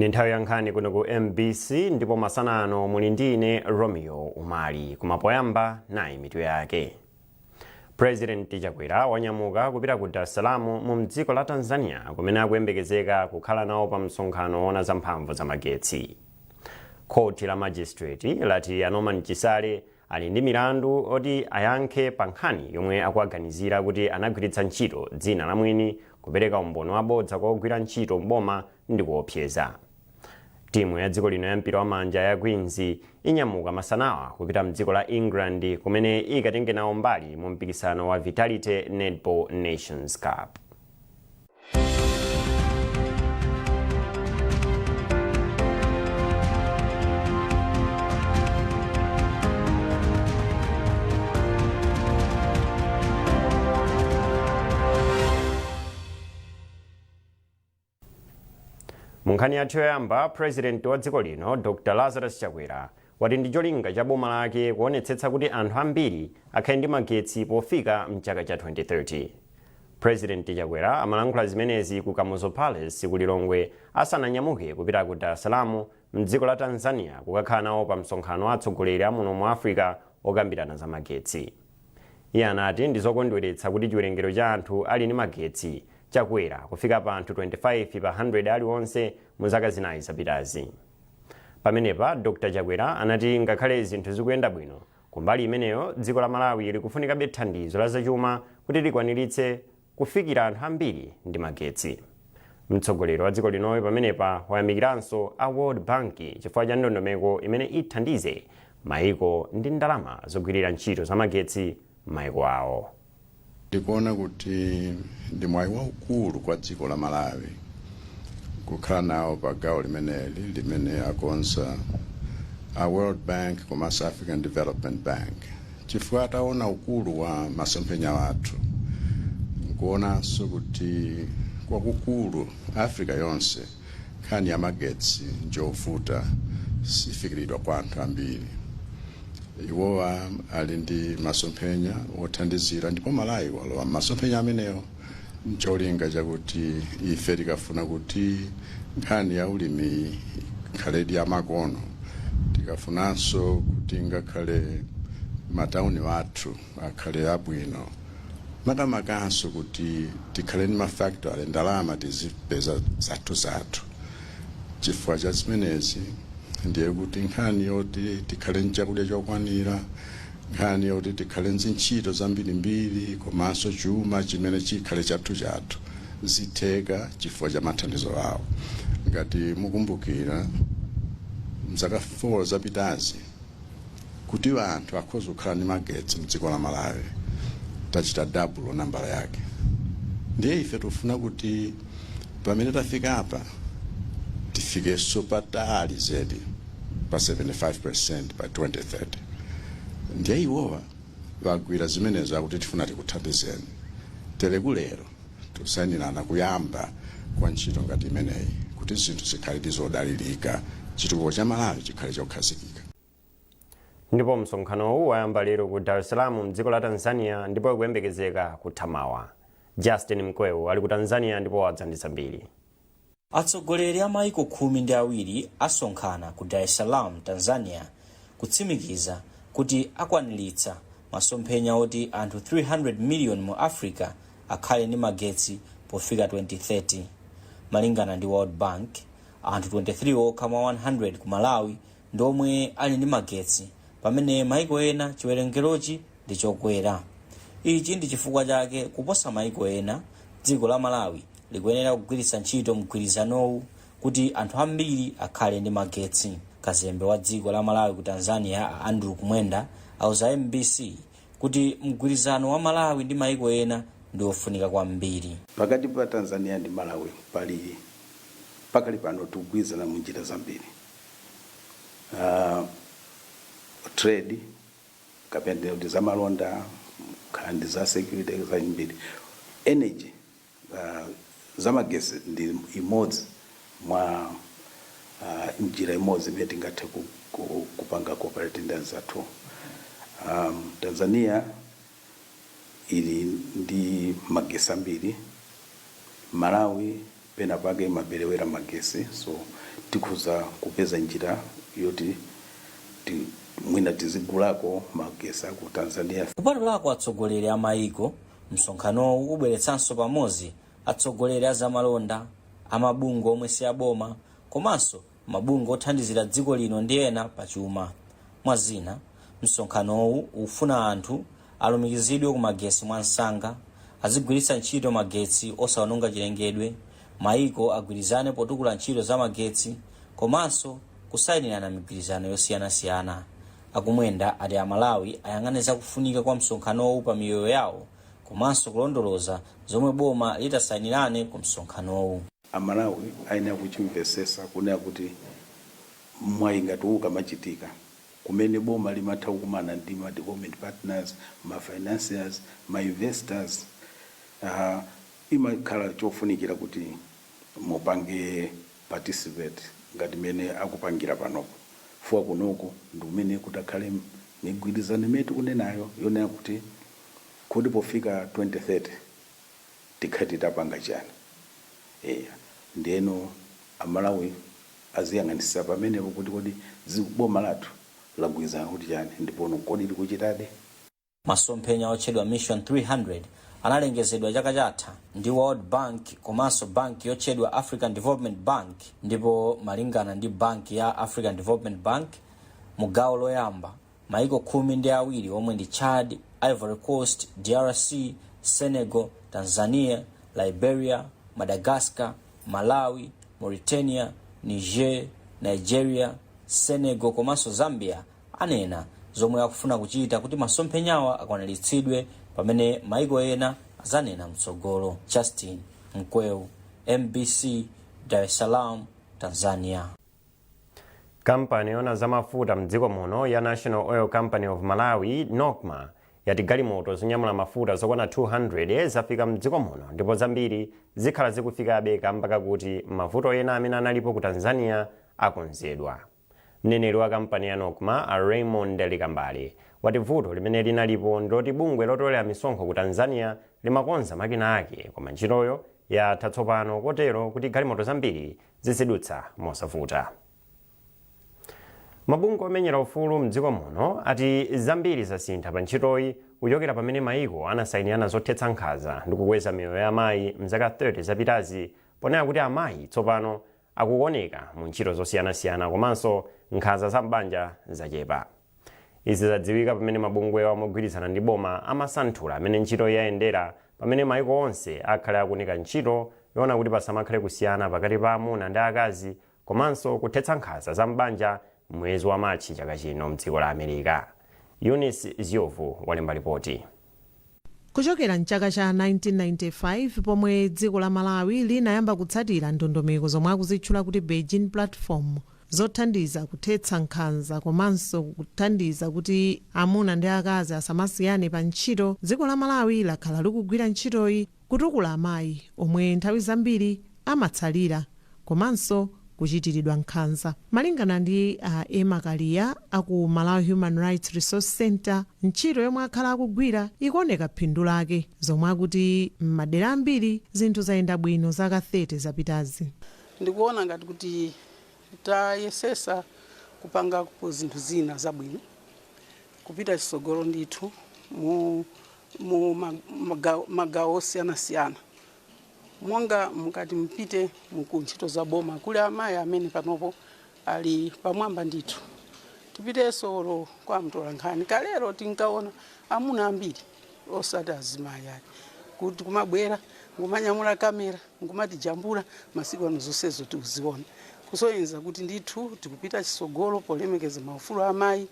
Ndi nthawi ya nkhani kuno ku MBC, ndipo masana ano muli ndi ine Romeo Umali. Koma poyamba, nayi mitu yake. President Chakwera wanyamuka kupita ku Dar es Salaam mu mdziko la Tanzania, kumene akuyembekezeka kukhala nawo pa msonkhano woona za mphamvu za magetsi. Khoti la magistrate lati a Norman Chisale ali ndi milandu oti ayankhe pa nkhani yomwe akuwaganizira kuti anagwiritsa ntchito dzina la mwini kupereka umboni wabodza kwa ogwira ntchito m'boma ndi kuopseza. Timu ya dziko lino ya mpira wa manja ya Queens inyamuka masanawa kupita mdziko la England, kumene ikatenge nawo mbali mu mpikisano wa Vitality Netball Nations Cup. Mu nkhani yathu yoyamba, President wa dziko lino Dr Lazarus Chakwera wati ndi cholinga cha boma lake kuonetsetsa kuti anthu ambiri akhale ndi magetsi pofika mchaka cha 2030. President Chakwera amalankhula zimenezi ku Kamuzu Palace ku Lilongwe asananyamuke kupita ku Dar es Salaam mdziko la Tanzania kukakhala nawo pa msonkhano wa atsogoleri a muno mu Africa okambirana za magetsi. Iye anati ndi zokondweretsa kuti chiwerengero cha anthu ali ndi magetsi chakwera kufika pa anthu 25 pa 100 aliwonse mu zaka 4 zapitazi. Pamenepa Dr Chakwera anati ngakhale zinthu zikuyenda bwino kumbali imeneyo, dziko la Malawi likufunikabe thandizo la zachuma kuti likwaniritse kufikira anthu ambiri ndi magetsi. Mtsogoleri wa dziko linoyo pamenepa wayamikiranso a World Bank chifukwa cha ndondomeko imene ithandize maiko ndi ndalama zogwirira ntchito za magetsi m'maiko awo. Ndikuona kuti ndi mwayi waukulu kwa dziko la Malawi kukhala nawo pa gawo limeneli limene akonza a World Bank komanso African Development Bank, chifukwa ataona ukulu wa masomphenya athu nkuonanso kuti kwakukulu Africa yonse nkhani ya magetsi njovuta, sifikiridwa kwa anthu ambiri. Iwowa ali ndi masomphenya othandizira, ndipo Malawi walowa masomphenya amenewo ncholinga chakuti ife tikafuna kuti nkhani ya ulimi ikhaledi yamakono, tikafunanso kuti ngakhale matauni athu akhale abwino, makamakanso kuti tikhale ndi mafactory, ndalama tizipeza zathu zathu. Chifukwa cha zimenezi ndiye kuti nkhani yoti tikhale ndi chakudya chokwanira, nkhani yoti tikhale ndi ntchito zambirimbiri komanso chuma chimene chikhale chathu chathu zitheka chifukwa cha mathandizo awo. Ngati mukumbukira, mzaka 4 zapitazi, kuti anthu akhoza kukhala ndi magetsi mdziko la Malawi, tachita double nambala yake. Ndiye ife tikufuna kuti pamene tafika apa tifikenso patali zedi pa 75% pa 2030. Ndiye iwowa vagwira zimenezo, akuti tifuna tikuthandizeni. Telekulero tusayinirana kuyamba kwa ntchito ngati imeneyi kuti zinthu zikhale zodalirika, chitukuko cha Malawi chikhale chokhazikika. Ndipo msonkhanowu wayamba lero ku Dar es Salaam mdziko la Tanzania ndipo ikuyembekezeka kutha mawa. Justin Mkwewu ali ku Tanzania ndipo wadza ndi zambiri. Atsogoleri a maiko 12 asonkhana ku Dar es Salaam, Tanzania, kutsimikiza kuti akwaniritsa masomphenya oti anthu 300 million mu Africa akhale ndi magetsi pofika 2030. Malingana ndi World Bank, anthu 23 okha mwa 100 ku Malawi ndi omwe ali ndi magetsi, pamene maiko ena chiwerengerochi ndi chokwera. Ichi ndi chifukwa chake kuposa maiko ena, dziko la Malawi likuyenera kugwiritsa ntchito mgwirizanowu kuti anthu ambiri akhale ndi magetsi. Kazembe wa dziko la Malawi ku Tanzania, a Andrew Kumwenda, auza MBC kuti mgwirizano wa Malawi ndi maiko ena ndi ofunika kwambiri. Pakati pa Tanzania ndi Malawi pali pakali pano tikugwirizana mu njira zambiri, trade kapena kuti zamalonda, khala ndi za security zambiri, energy, zamagesi ndi imodzi mwa njira imodzi imene tingathe kupanga cooperate ndi anzathu. Tanzania ili ndi magesi ambiri, Malawi pena pake imaperewera magesi, so Tikhoza kupeza njira yoti mwina tizigulako magesi aku Tanzania. Kupatulako atsogoleri a mayiko, msonkhanowu ubweretsanso pamodzi atsogoleri a zamalonda, amabungwe omwe si aboma, komanso mabungwe othandizira dziko lino ndi ena pachuma. Mwazina, msonkhanowu ufuna anthu alumikizidwe ku magesi mwansanga, azigwiritsa ntchito magetsi osawononga chilengedwe, mayiko agwirizane potukula ntchito za magetsi, komanso kusayinirana migwirizano yosiyanasiyana. Akumwenda ati Amalawi ayang'ane zakufunika kwa msonkhanowu pa miyoyo yawo, komanso kulondoloza zomwe boma litasayinirane ku msonkhanowu. Amalawi ayenera kuchimvesesa kunena kuti mwayi ngati uwu ukamachitika, kumene boma limatha kukumana ndi ma development partners, ma financiers, ma investors, imakhala chofunikira kuti mupange participate ngati mene akupangira panopo fuwa kunoko, ndi kumene kutakhale migwirizano imene tikunenayo yonena kuti kodi pofika 2030 tikhale titapanga chani. Eya, ndiyeno Amalawi aziyang'anisisa pamenepo kuti kodi boma lathu lagwirizana kuti chani, ndipo kodi likuchitadi. Masomphenya otchedwa Mission 300 analengezedwa chaka chatha ndi World Bank komanso banki yotchedwa African Development Bank. Ndipo malingana ndi banki ya African Development Bank, mu gawo loyamba maiko 12 omwe ndi Chad, Ivory Coast, DRC, Senegal, Tanzania, Liberia, Madagascar, Malawi, Mauritania, Niger, Nigeria, Senegal komanso Zambia anena zomwe akufuna kuchita kuti masomphenyawa akwaniritsidwe, pamene maiko ena azanena mtsogolo. Justin Mkweu, MBC, Dar es Salaam, Tanzania. Kampani yona zamafuta mdziko muno ya National Oil Company of Malawi, NOCMA, yati galimoto zonyamula mafuta zokwana 200 zafika mdziko muno, ndipo zambiri zikhala zikufikabe kamba kakuti mavuto ena amene analipo ku Tanzania akonzedwa. Mneneri wa kampani ya NOCMA, a Raymond Likambale, wati vuto limene linalipo ndiloti bungwe lotolera misonkho ku Tanzania limakonza makina ake, koma ntchitoyo yatha tsopano, kotero kuti galimoto zambiri zizidutsa mosavuta. Mabungwe omenyera ufulu mdziko muno ati zambiri zasintha pa ntchitoyi kuchokera pamene mayiko anasayinirana zothetsa nkhanza ndi kukweza miyoyo ya amayi mzaka 30 zapitazi, ponena kuti amayi tsopano akuoneka mu ntchito zosiyanasiyana komanso nkhanza za m'banja zachepa. Izi zadziwika pamene mabungwewa mogwirizana ndi boma amasanthula amene ntchito yayendera, pamene mayiko onse akhale akunika ntchito yoona kuti pasamakhale kusiyana pakati pa amuna ndi akazi komanso kuthetsa nkhanza za m'banja mwezi wa Machi chaka chino mdziko la America. Eunice Ziovu walemba ripoti. Kuchokera mchaka cha 1995, pomwe dziko la Malawi linayamba kutsatira ndondomeko zomwe akuzitchula kuti Beijing Platform, zothandiza kuthetsa nkhanza komanso kuthandiza kuti amuna ndi akazi asamasiyane pa ntchito, dziko la Malawi lakhala likugwira ntchitoyi kutukula amayi omwe nthawi zambiri amatsalira komanso kuchitiridwa nkhanza. Malingana ndi a Emma Kaliya aku Malawi Human Rights Resource Center, ntchito yomwe akhala akugwira ikuoneka phindu lake, zomwe akuti m'madera ambiri zinthu zayenda bwino zaka 30 zapitazi. Ndikuona ngati kuti tayesesa kupangapo zinthu zina zabwino kupita chitsogolo ndithu mu magawo osiyanasiyana, monga mukati mpite muku ntchito za boma, kuli amayi amene panopo ali pamwamba ndithu. Tipitenso olo kwa mtolankhani, kalero tinkaona amuna ambiri osati azimayi ake kuti kumabwera nkumanyamula kamera nkumatijambula. Masiku ano zonsezo tikuziona, kusonyeza kuti ndithu tikupita chitsogolo polemekeza maufulu a amayi.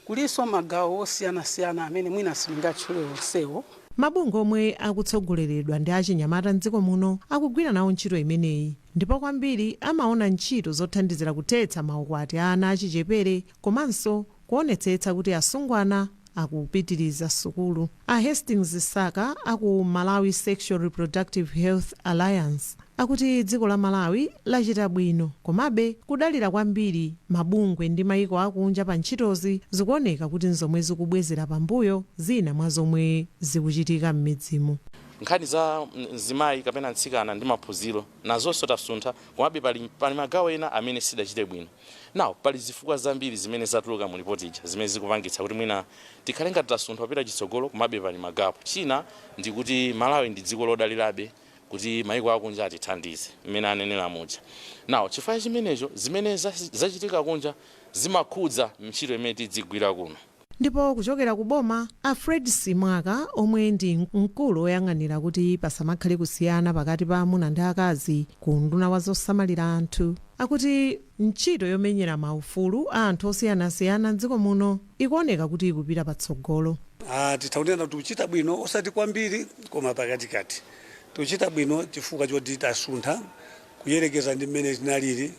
Kulinso magawo osiyanasiyana amene mwina sindingatchule onsewo. Mabungwe omwe akutsogoleredwa ndi achinyamata mdziko muno akugwira nawo ntchito imeneyi, ndipo kwambiri amaona ntchito zothandizira kuthetsa maukwati a ana achichepere komanso kuonetsetsa kuti asungwana akupitiriza sukulu. A Hastings Saka aku Malawi Sexual Reproductive Health Alliance akuti dziko la Malawi lachita bwino, komabe kudalira kwambiri mabungwe ndi mayiko akunja pa ntchitozi zikuoneka kuti nzomwe zikubwezera pambuyo zina mwa zomwe zikuchitika m'midzimu. Nkhani za mzimayi kapena mtsikana ndi maphunziro nazonso tasuntha, komabe pali magawo ena amene sidachite bwino. Now, pali zifukwa zambiri zimene zatuluka mu ripoti ija zimene zikupangitsa kuti mwina tikhale ngati tasuntha kupita chitsogolo, komabe pali ma gap. China ndikuti Malawi ndi dziko lodalirabe kuti maiko akunja atithandize, mmene anenera muja. Now, chifukwa chimenecho, zimene zachitika kunja zimakhudza ntchito imene tidzigwira kuno. Ndipo kuchokera ku boma, a Fred Simwaka, omwe ndi mkulu woyang'anira kuti pasamakhale kusiyana pakati pa amuna ndi akazi ku unduna wa zosamalira anthu, akuti ntchito yomenyera maufulu a anthu osiyanasiyana mdziko muno ikuoneka kuti ikupita patsogolo. Titha kunena kuti tikuchita bwino, osati kwambiri koma pakatikati. Tikuchita bwino chifukwa choti tasuntha kuyerekeza ndi mmene tinalili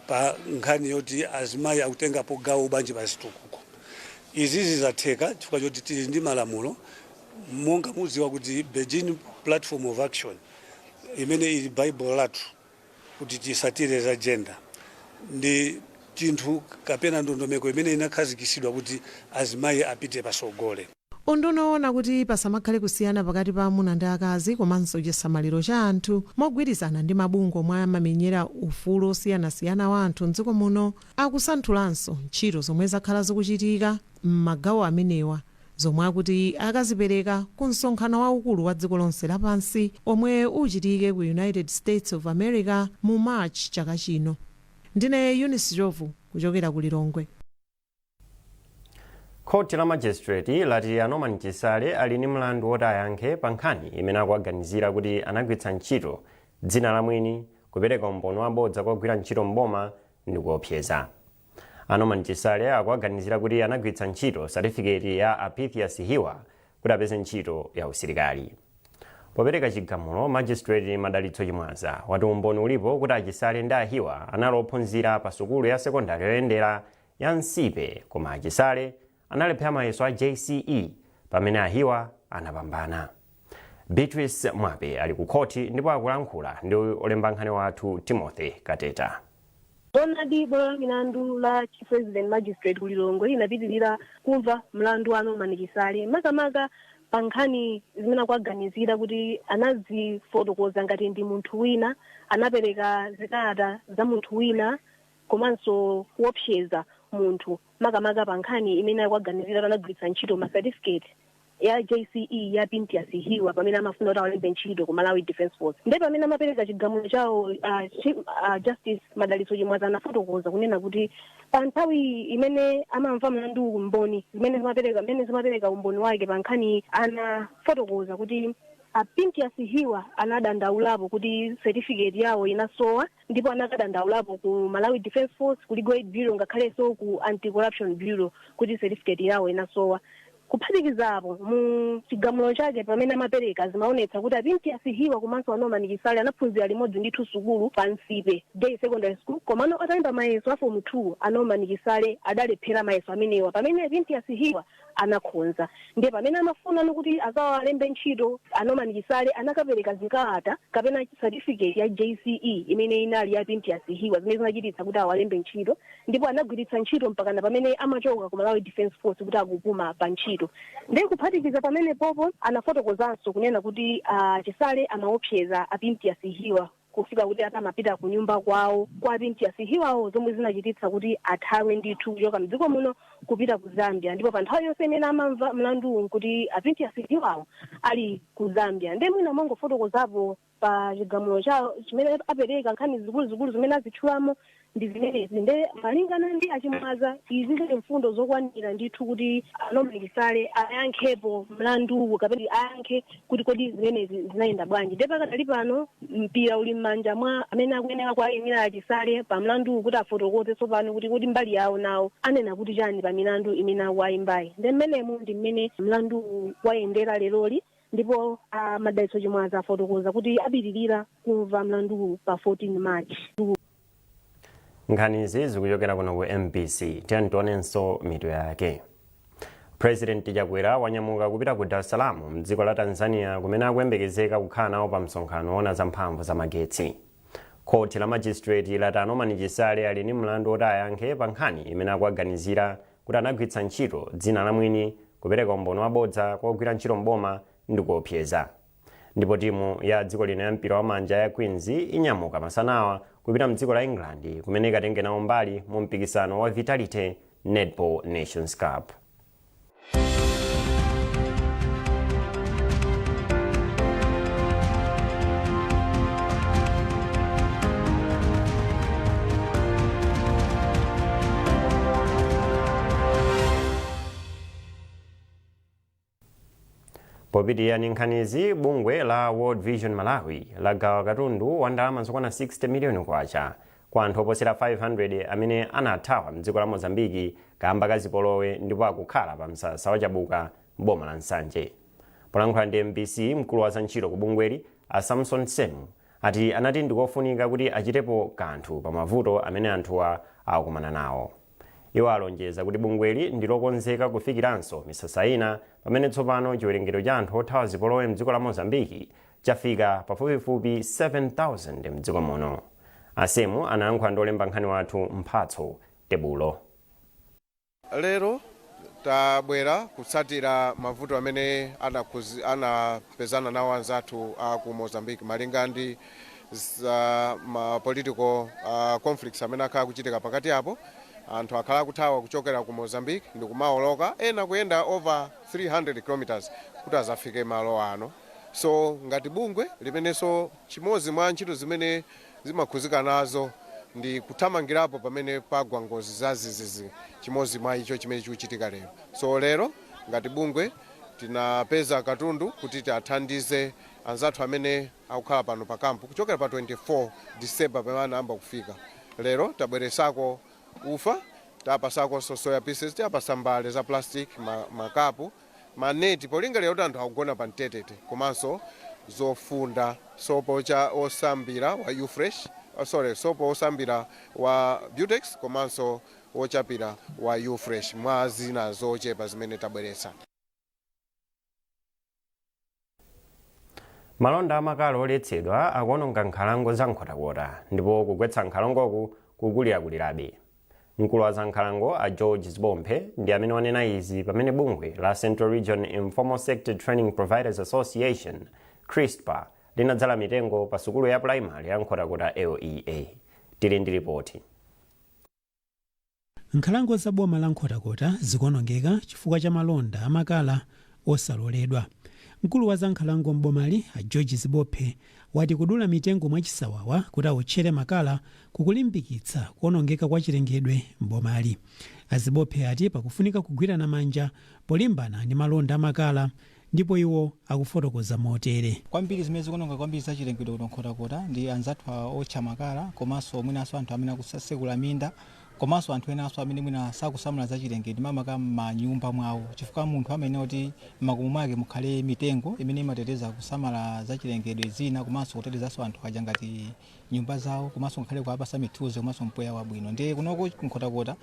pa nkhani yoti azimayi akutengapo gawo bwanji pa zitukuko. Izi zizatheka chifukwa choti tili ndi malamulo, monga mudziwa kuti Beijing Platform of Action, imene ili Bible lathu kuti tisatire za gender, ndi chinthu kapena ndondomeko imene inakhazikitsidwa kuti azimayi apite pasogole. Unduna owona kuti pasamakhale kusiyana pakati pa amuna ndi akazi komanso chisamaliro cha anthu, mogwirizana ndi mabungwe omwe amamenyera ufulu osiyanasiyana wa anthu mdziko muno, akusanthulanso ntchito zomwe zakhala zikuchitika m'magawo amenewa, zomwe akuti akazipereka ku msonkhano waukulu wa dziko lonse lapansi omwe uchitike ku United States of America mu March chaka chino. Ndine Eunice Jovu kuchokera ku Lilongwe. Khoti la magistrate lati a Norman Chisale ali ndi mlandu woti ayankhe pa nkhani imene akuwaganizira kuti anagwiritsa ntchito dzina la mwini kupereka umboni wabodza kogwira ntchito mboma ndi kuopseza. A Norman Chisale akuwaganizira kuti anagwiritsa ntchito satifiketi ya a Pythias Hiwa kuti apeze ntchito ya usilikali. Popereka chigamulo, Magistrate Madalitso Chimwaza wati umboni ulipo kuti a Chisale ndi a Hiwa anali ophunzira pa sukulu ya sekondari yoyendera ya Nsipe, koma a Chisale analephera mayeso a JCE pamene a Hiwa anapambana. Beatrice Mwape ali ku khoti ndipo akulankhula ndi olemba nkhani wathu Timothy Kateta. Zoonadi, bwalo la milandu la Chief Resident Magistrate ku Lilongwe linapitilira kumva mlandu wa Norman Chisale, makamaka pa nkhani zimene akuwaganizira kuti anazifotokoza ngati ndi munthu wina, anapereka zikalata za munthu wina komanso kuopseza munthu, makamaka pa nkhani imene akuwaganizira kuti anagwiritsa ntchito ma certificate ya JCE ya Pintias Hiwa pamene amafuna kuti awalembe ntchito ku Malawi Defence Force. Ndiye pamene amapereka chigamulo chawo, Justice Madalitso Chimwaza anafotokoza kunena kuti pa nthawi imene amamva mlandu, mboni zimene zimapereka umboni wake pa nkhani, anafotokoza kuti a Pintias Hiwa anadandaulapo kuti certificate yawo inasowa, ndipo anakadandaulapo ku Malawi Defence Force, ku Legal Aid Bureau, ngakhalenso ku Anti-Corruption Bureau kuti certificate yawo inasowa. Kuphatikizapo, mu chigamulo chake pamene amapereka, zimaonetsa kuti a Pintias Hiwa komanso a Norman Chisale anaphunzira limodzi ndithu sukulu pa Nsipe Day Secondary School, komano atalemba mayeso a Form 2, a Norman Chisale adalephera mayeso amenewa pamene a Pintias Hiwa anakhonza. Ndiye pamene amafuna kuti akawalembe ntchito a Norman Chisale, anakapereka zikalata kapena certificate ya JCE imene inali ya Pintias Hiwa, zimene zinachititsa kuti awalembe ntchito, ndipo anagwiritsa ntchito mpakana pamene amachoka ku Malawi Defence Force kuti akupuma pa ntchito. Ndiye kuphatikiza pamene popo, anafotokozanso kunena kuti Chisale amaopseza a Pintias Hiwa kufika kuti atamapita ku nyumba kwawo kwa Pintias Hiwawo, zomwe zinachititsa kuti athawe ndithu kuchoka mdziko muno kupita ku Zambia. Ndipo pa nthawi yonse imene amamva mlanduwu nkuti a Pintias Hiwawo ali ku Zambia. Ndiye mwina mongofotokozapo pa chigamulo chawo chimene apereka, nkhani zikuluzikulu zimene azitchulamo ndi zimenezi. Nde malingana ndi a Chimwaza, izi zili mfundo zokwanira ndithu kuti a Norman Chisale ayankhepo mlanduwu kapena ayankhe kuti kodi zimenezi zinayenda bwanji. Nde pakadali pano mpira uli m'manja mwa amene akuyenera kuwayimira Achisale pa mlanduwu kuti afotokoze tsopano kuti kodi mbali yawo nawo anena kuti chani pa milandu imene akuwayimbayi. Nde mmenemu ndi mmene mlanduwu wayendera leroli, ndipo a Madalitso Chimwaza afotokoza kuti apitirira kumva mlanduwu pa 14 March. Nkhanizi zikuchokera kuno ku MBC. Tiyeni tionenso mitu yake. President Chakwera wanyamuka kupita ku Dar es Salaam mdziko la Tanzania, kumene akuyembekezeka kukhala nawo pa msonkhano woona za mphamvu za magetsi. Khoti la magistrate lati a Norman Chisale ali ndi mlandu woti ayankhe pa nkhani imene akuwaganizira kuti anagwiritsa ntchito dzina la mwini kupereka umboni wabodza kwa ogwira ntchito mboma ndi kuopseza. Ndipo timu ya dziko lino ya mpira wa manja ya Queens inyamuka masanawa kupita mdziko la England, kumene ikatenge nawo mbali mu mpikisano wa Vitality Netball Nations Cup. Popitirira ndi nkhanizi, bungwe la World Vision Malawi lagawa katundu wa ndalama zokwana 60 miliyoni kwacha kwa anthu oposera 500 amene anathawa mdziko la Mozambiki kamba ka zipolowe ndipo akukhala pa msasa wa Chabuka m'boma la Nsanje. Polankhula ndi MBC, mkulu wa zantchito ku bungweli, a Samson Semu, ati anati ndikofunika kuti achitepo kanthu pa mavuto amene anthuwa akukumana nawo. Iwo alonjeza kuti bungweli ndilokonzeka kufikiranso misasa ina pamene tsopano chiwerengero cha anthu othawa zipolowe mdziko la Mozambiki chafika pafupifupi 7000 mdziko muno. Asemu anayankhula ndi olemba nkhani wathu Mphatso Tebulo. Lero tabwera kutsatira mavuto amene anapezana nawo anzathu a ku Mozambique malinga ndi za ma political conflicts amene akhala kuchitika pakati apo. Anthu akhala akuthawa kuchokera ku Mozambique ndi kumaoloka, ena kuyenda over 300 kilometers kuti azafike malo ano. So ngati bungwe limenenso chimodzi mwa ntchito zimene zimakhuzika nazo ndi kuthamangirapo pamene pagwa ngozi za zizizi, chimodzi mwa icho chimene chikuchitika lero. So lero ngati bungwe tinapeza katundu kuti tiathandize anzathu amene akukhala pano pa kampu kuchokera pa 24 December pamene anayamba kufika. Lero tabweresako ufa, tapasakonso soya pieces, tapasa mbale za plastic, makapu, maneti polingalira kuti anthu akugona pa mtetete, komanso zofunda, sopo cha osambira wa Ufresh, sorry, sopo osambira wa Butex komanso wochapira wa Ufresh, mwa zina zochepa zimene tabweretsa. Malonda amakala oletsedwa akuononga nkhalango za Nkhotakota ndipo kugwetsa nkhalangoku kukulirakulirabe. Mkulu wa za nkhalango a George Zibomphe ndi amene wanena izi pamene bungwe la Central Region Informal Sector Training Providers Association, CRISPA, linadzala mitengo pa sukulu ya primary ya Nkhotakota LEA. Tili ndi ripoti. Nkhalango za boma la Nkhotakota zikuonongeka chifukwa cha malonda amakala osaloledwa. Mkulu wa za nkhalango m'bomali, a George Zibophe, wati kudula mitengo mwachisawawa kuti awotchere makala kukulimbikitsa kuonongeka kwa chilengedwe m'bomali. Azibophe ati pakufunika kugwirana manja polimbana ndi malonda amakala, ndipo iwo akufotokoza motere. Kwambiri zimene zikuononga kwambiri zachilengedwe kuno Nkhotakota ndi anzathu otcha makala, komanso mwinanso anthu amene akusekula minda, komanso anthu enanso amene mwina sakusamala zachilengedwe, mamaka m'manyumba mwawo, chifukwa munthu amene kuti m'makomo mwake mukhale mitengo imene imateteza kusamala zachilengedwe zina, komanso kutetezanso anthu aja ngati nyumba zawo, komanso ngakhale kuwapasa mithunzi komanso mpweya wabwino. Ndiye kunoko Nkhotakota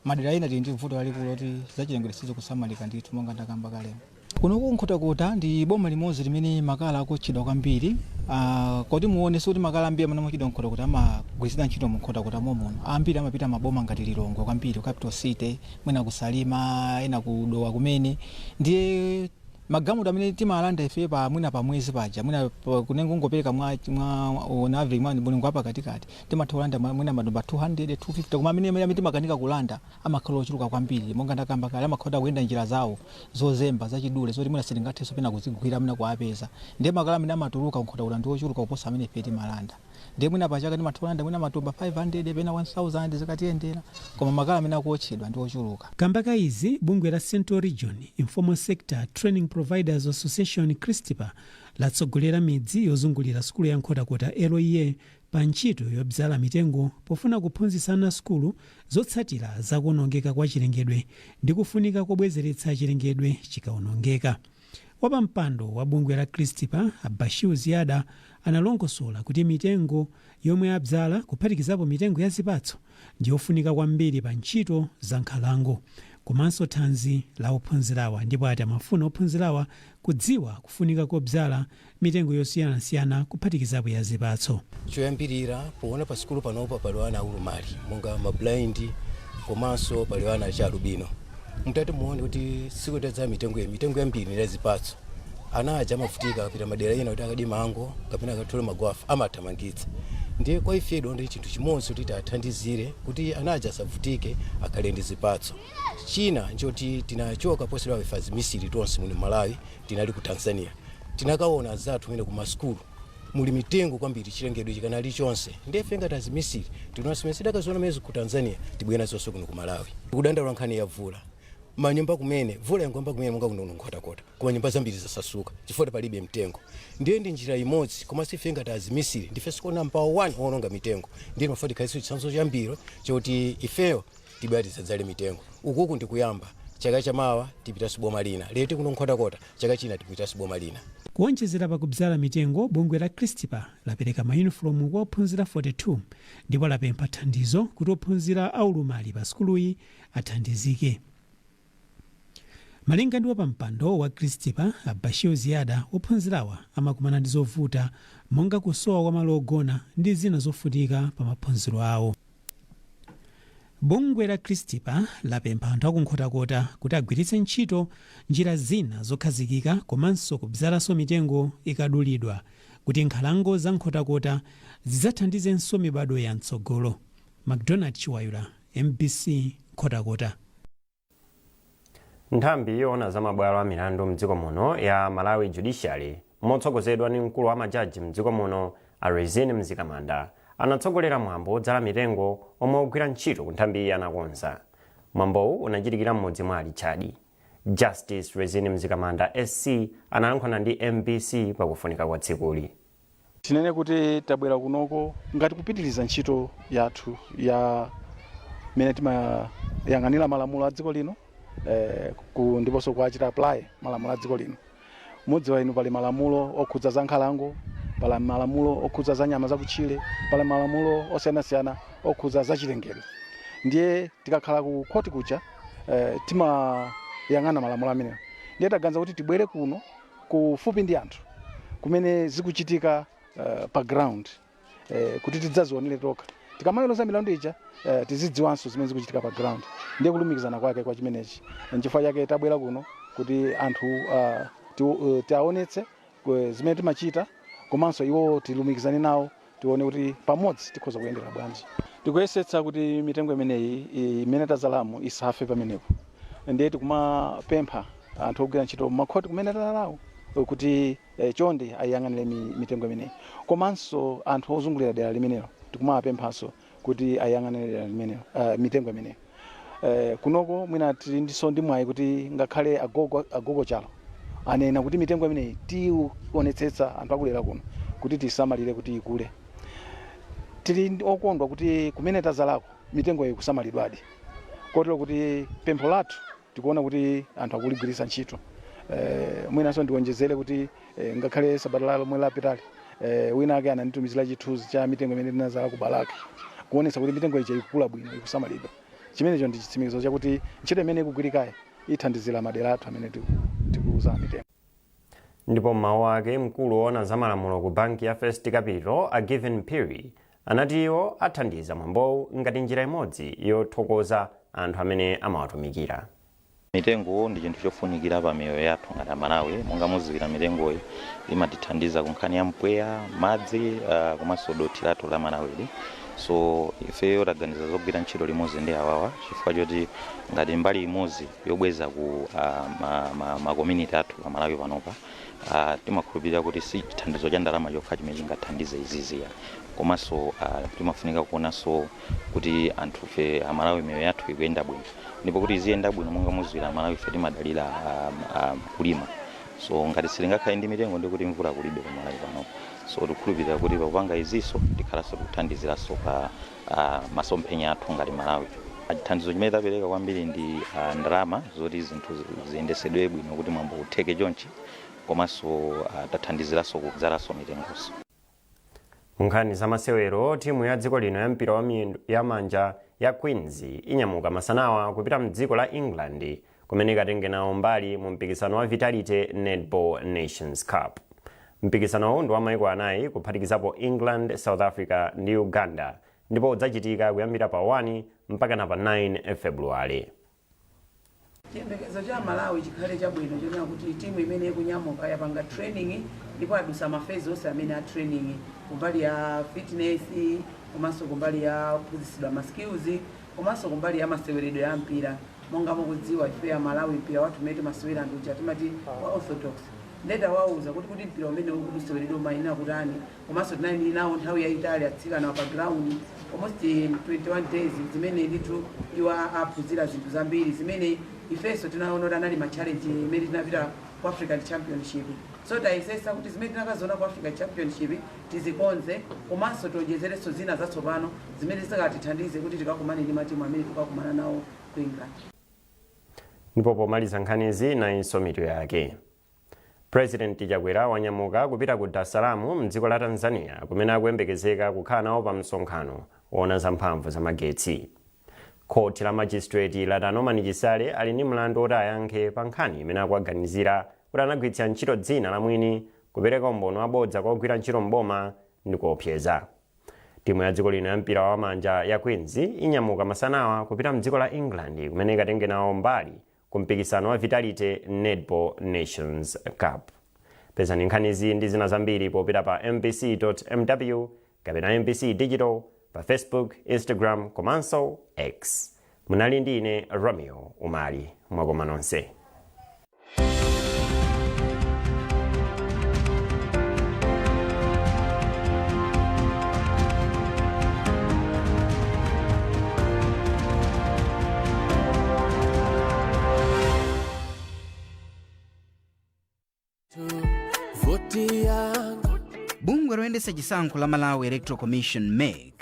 madera ena tili ndi vuto lalikulu loti zachilengedwe sizikusamalika ndithu. Monga ndakamba kalemo, kunoku Nkhotakota ndi boma limodzi limene makala akotchedwa kwambiri. Kodi muone sikuti makala ambiri amene amachedwa Nkhotakota amagwiritsidwa ntchito mu Nkhotakota momuno. Ambiri amapita maboma ngati Lilongwe kwambiri, Capital City, mwina kuSalima, ena kuDowa kumene. Ndiye magalimoto amene timalanda ife pa mwina pa mwezi paja, mwina kunengo ngopereka mwa on average, mwa mulingo wapakatikati, timatha kulanda mwina matumba 200, 250, koma amene timakanika kulanda amakhala ochuluka kwambiri. Monga ndakamba kale, amakhala kuyenda njira zawo zozemba, zachidule, zoti mwina sitingathenso pena kuzigwira, mwina kuwapeza. Ndiye makala amene amatuluka Nkhotakota ndi ochuluka kuposa amene ife timalanda. Ndiye mwina pachaka timatha kulanda mwina matumba 500 pena 1000 zikatiyendera, koma makala amene akuotchedwa ndi ochuluka. Kamba ka izi, bungwe la Central Region Informal Sector Training Providers Association, CRISTPA, latsogolera midzi yozungulira sukulu ya Nkhotakota LEA pa ntchito yobzala mitengo pofuna kuphunzitsa ana sukulu zotsatira zakuonongeka kwa chilengedwe ndi kufunika kobwezeretsa chilengedwe chikawonongeka. Wapampando wa bungwe la CRISTPA, Abashiu Ziyada, analongosola kuti mitengo yomwe abzala, kuphatikizapo mitengo ya zipatso, ndiyofunika kwambiri pa ntchito za nkhalango komanso thanzi la ophunzirawa, ndipo ati amafuna ophunzirawa kudziwa kufunika kobzala mitengo yosiyanasiyana, kuphatikizapo ya zipatso. Choyambirira, poona pa sukulu panopa pali ana aulumali monga ma blind, komanso pali ana achialubino. Mutati muone kuti sikutadza mitengo, mitengo yambiri ndi ya zipatso. Ana aja amavutika akapita madera ena kuti akadye mango kapena akathole magwafa, amathamangitsa. Ndiye kwa ifedo ndi chinthu chimodzi kuti tiathandizire kuti ana aja asavutike, akhale ndi zipatso. China nchoti tinachoka posera ife azimisiri tonse muno Malawi, tinali ku Tanzania, tinakaona azathu mene ku masukulu muli mitengo kwambiri, chilengedwe chikanali chonse. Ndiye ife ngati azimisiri tinasimene sidakaziona mezi ku Tanzania, tibwera zonse kuno ku Malawi. Kudandaula nkhani ya vula, manyumba kumene vula yangoyamba kumene monga kuno Nkhotakota, koma nyumba zambiri zasasuka chifukwa palibe mtengo. Ndiye ndi njira imodzi. Komanso ife ngati azimisiri ndife sikona mpawo 1 owononga mitengo, ndiye mafuna tikhaliso chitsanzo chambiri choti ifeyo tibwera tisadzale mitengo. Ukuku ndikuyamba, chaka chamawa tipitanso boma lina. Lero kuno Nkhotakota, chaka china tipitanso boma lina. Kuonjezera pakubzala mitengo, bungwe la Christopher lapereka mayunifomu kwa ophunzira 42 ndipo lapempha thandizo kuti ophunzira aulumali pa sukuluyi athandizike. Malinga ndi wapampando wa Christopher, Abashir Ziyada, ophunzirawa amakumana ndi zovuta monga kusowa kwa malo ogona ndi zina zofunika pa maphunziro awo. Bungwe la Christopher lapempha anthu akuNkhotakota kuti agwiritse ntchito njira zina zokhazikika komanso kubzalanso mitengo ikadulidwa kuti nkhalango za Nkhotakota zidzathandizenso mibado ya mtsogolo. McDonald Chiwayula, MBC, Nkhotakota. Nthambi yoona za mabwalo a milandu mdziko muno ya Malawi Judiciary, motsogozedwa ndi mkulu wa majaji mdziko muno a Rizine Mzikamanda, anatsogolera mwambo wodzala mitengo omwe ogwira ntchito ku nthambi iyi anakonza. Mwambowu unachitikira m'mudzi mwa Alichadi. Justice Rizine Mzikamanda SC analankhula ndi MBC pakufunika kwa tsikuli. Tinene kuti tabwera kunoko ngati kupitiriza ntchito yathu ya mene timayang'anira malamulo a dziko lino ndiponso kuachita apply malamulo a dziko lino. Mudziwa inu, pali malamulo okhudza za nkhalango, pali malamulo okhudza za nyama zakutchire, pali malamulo osiyanasiyana okhudza za chilengedwe. Ndiye tikakhala ku khoti kuja timayang'ana malamulo amenewo. Ndiye taganiza kuti tibwere kuno kufupi ndi anthu kumene zikuchitika pa ground kuti tidzazionere tokha. Tikamaweruza milandu ija tizidziwanso zimene zikuchitika pa ground. Ndiye kulumikizana kwake kwa chimenechi, nchifukwa chake tabwera kuno kuti anthu tiaonetse zimene timachita, komanso iwo tilumikizane nawo, tione kuti pamodzi tikhoza kuyendera bwanji. Tikuyesetsa kuti mitengo imeneyi imene tadzalamo isafe pamenepo. Ndiye tikumapempha anthu ogwira ntchito makhoti kumene tadzalawo kuti chonde ayang'anire mitengo imeneyi, komanso anthu ozungulira dera limenelo tikumapemphanso kuti ayang'anire dera limenelo, mitengo imeneyi. Kunoko mwina tili ndiso ndi mwayi kuti ngakhale agogo chalo anena kuti mitengo imeneyi tionetsetsa anthu akulera kuno kuti tisamalire kuti ikule. Tili okondwa kuti kumene tadzalako mitengo iyi ikusamalidwadi, kotero kuti pempho lathu tikuona kuti anthu akuligwiritsa ntchito. Mwinanso ndiwonjezere kuti ngakhale sabata lomwe lapitali wina ake ananditumizira chithunzi cha mitengo imene tinadzala ku Balaka, kuonetsa kuti mitengo ija ikukula bwino, ikusamalidwa. Chimenecho ndi chitsimikizo chakuti ntchito imene ikugwirikayi ithandizira madera athu amene tikudzala mitengo. Ndipo mmawu ake, mkulu woona za malamulo ku banki ya First Capital, a Given Phiri, anati iwo athandiza mwambowu ngati njira imodzi yothokoza anthu amene amawatumikira. Mitengo ndi chinthu chofunikira pa miyoyo yathu ngati Amalawi. Monga mudziwira, mitengoyi imatithandiza ku nkhani ya mpweya, madzi, komanso dothi lathu la Malawili. So ifeyo taganiza zogwira ntchito limodzi ndi awawa chifukwa choti ngati mbali imodzi yobweza ku ma community athu pa Malawi panopa, timakhulupirira kuti si chithandizo cha ndalama chokha chimene chingathandize iziziya, komanso timafunika kuonanso kuti anthufe Amalawi miyoyo yathu ikuyenda bwino. Ndipo kuti iziyenda bwino, monga mudziwira, Amalawi ife timadalira kulima. So ngati sitingakhale ndi mitengo, ndi kuti mvula kulibe pa Malawi pano. So tikukhulupirira kuti pakupanga izinso tikhalanso tikuthandiziranso pa masomphenya athu ngati Malawi. Chithandizo chimene tapereka kwambiri ndi ndalama zoti zinthu ziyendesedwe bwino kuti mwambo utheke chonchi, komanso tathandiziranso kudzalanso mitengonso. Nkhani za masewero. Timu ya dziko lino ya mpira wa miyendo ya manja ya Queens inyamuka masanawa kupita mdziko la England kumene ikatenge nawo mbali mu mpikisano wa Vitality Netball Nations Cup. Mpikisanowu ndi wa maiko anayi kuphatikizapo England, South Africa ndi Uganda, ndipo udzachitika kuyambira pa 1 mpaka na pa 9 Februwale. Chiyembekezo cha Malawi chikhale chabwino, chonena kuti timu imene ikunyamuka yapanga training ndipo adusa ma phase onse amene a training, kumbali ya fitness, komanso kumbali ya kuphunzitsidwa ma skills, komanso kumbali ya maseweredwe ya mpira. Monga mukudziwa, ife ya Malawi mpira wathu umene timasewera ndi uja timati wa orthodox. Nde tawauza kuti mpira umene ukuti useweredwe umayenera kutani. Komanso tinali nawo nthawi yayitali atsikana pa ground, almost 21 days, zimene ndithu iwo aphunzira zinthu zambiri zimene ifenso tinaona kuti anali ma challenge imene tinapita ku African Championship. So tayesesa kuti zimene tinakaziona ku African Championship tizikonze, komanso tionjezerenso zina zatsopano zimene zikatithandize kuti tikakumane ndi matimu amene tikakumana nawo ku England. Ndipo pomaliza nkhanizi, nayinso mitu yake. President Chakwera wanyamuka kupita ku Dar es Salaam mdziko la Tanzania, kumene akuyembekezeka kukhala nawo pa msonkhano woona za mphamvu za magetsi. Khoti la magistrate lati Norman Chisale ali ndi mlandu woti ayankhe pa nkhani imene akuwaganizira kuti anagwiritsa ntchito dzina la mwini kupereka umboni wabodza kwa ogwira ntchito mboma ndi kuopseza. Timu ya dziko lino ya mpira wa manja ya Queens inyamuka masanawa kupita mdziko la England, kumene ikatenge nawo mbali ku mpikisano wa Vitality Netball Nations Cup. Pezani nkhanizi ndi zina zambiri popita pa mbc.mw kapena MBC Digital pa Facebook, Instagram komanso X. Munali ndi ine Romeo Umali. Mwakoma nonse. Voti yanga. Bungwe loyendetsa chisankho la Malawi Electoral Commission, MEC.